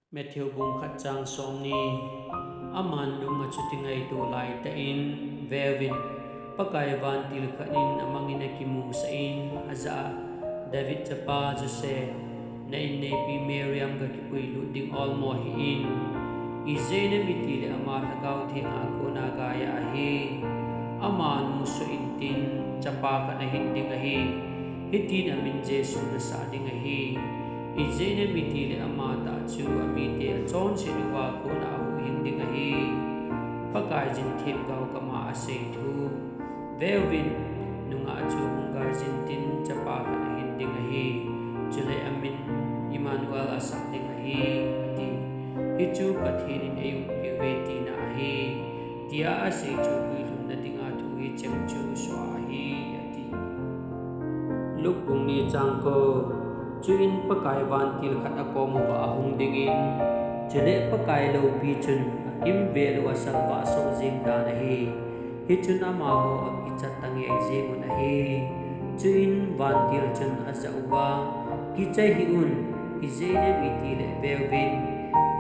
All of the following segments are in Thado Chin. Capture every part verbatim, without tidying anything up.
Matthew bung khat chang somni. Aman lung achuti ngaito laitah in, veuvin, Pakai vantil khat in amangin akimusah in, ajah a, David chapa Joseph, na inneipi Mary a gakipuilut ding olmo hih in. Ijeh inem itile ama Lhagao Theng a kona gaia ahi. Amanu soh intin, chapa khat ahin ding ahi. Hitin amin Jesu nasah ding ahi. Ijeh inem itile amatah chu amite achonset uva kona ahuhhing ding ahi. Pakaiyin themgao kama asei thu. Veuvin, nungah chu hung gaijin tin, chapa khat ahin ding ahi. Chule amin Immanuel asah ding ahi, ati. Hichu Pathen in eiumpiuve tina ahi, tia asei chu guilhunna dinga thu hichem chu soh ahi, ati. Luke bung ni chang ko. Chuin Pakai vantil khat akom uva ahung dingin, chule Pakai loupi chun akimvel u asalvah soh jeng tan ahi. Hichun amaho akichat tangei jengun ahi. Chuin vantil chun ajah uva, Kichai hih un, ijeh inem itile veuvin,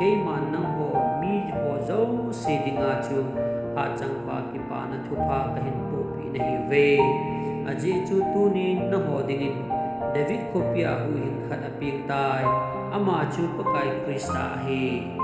keiman nangho miho jouse dinga chu hachangpa kipana thupha kahin pohpeh nahiuve. Ajeh chu tunin nangho dingin David khopia huhhing khat apengtai. Ama chu Pakai Christa ahi.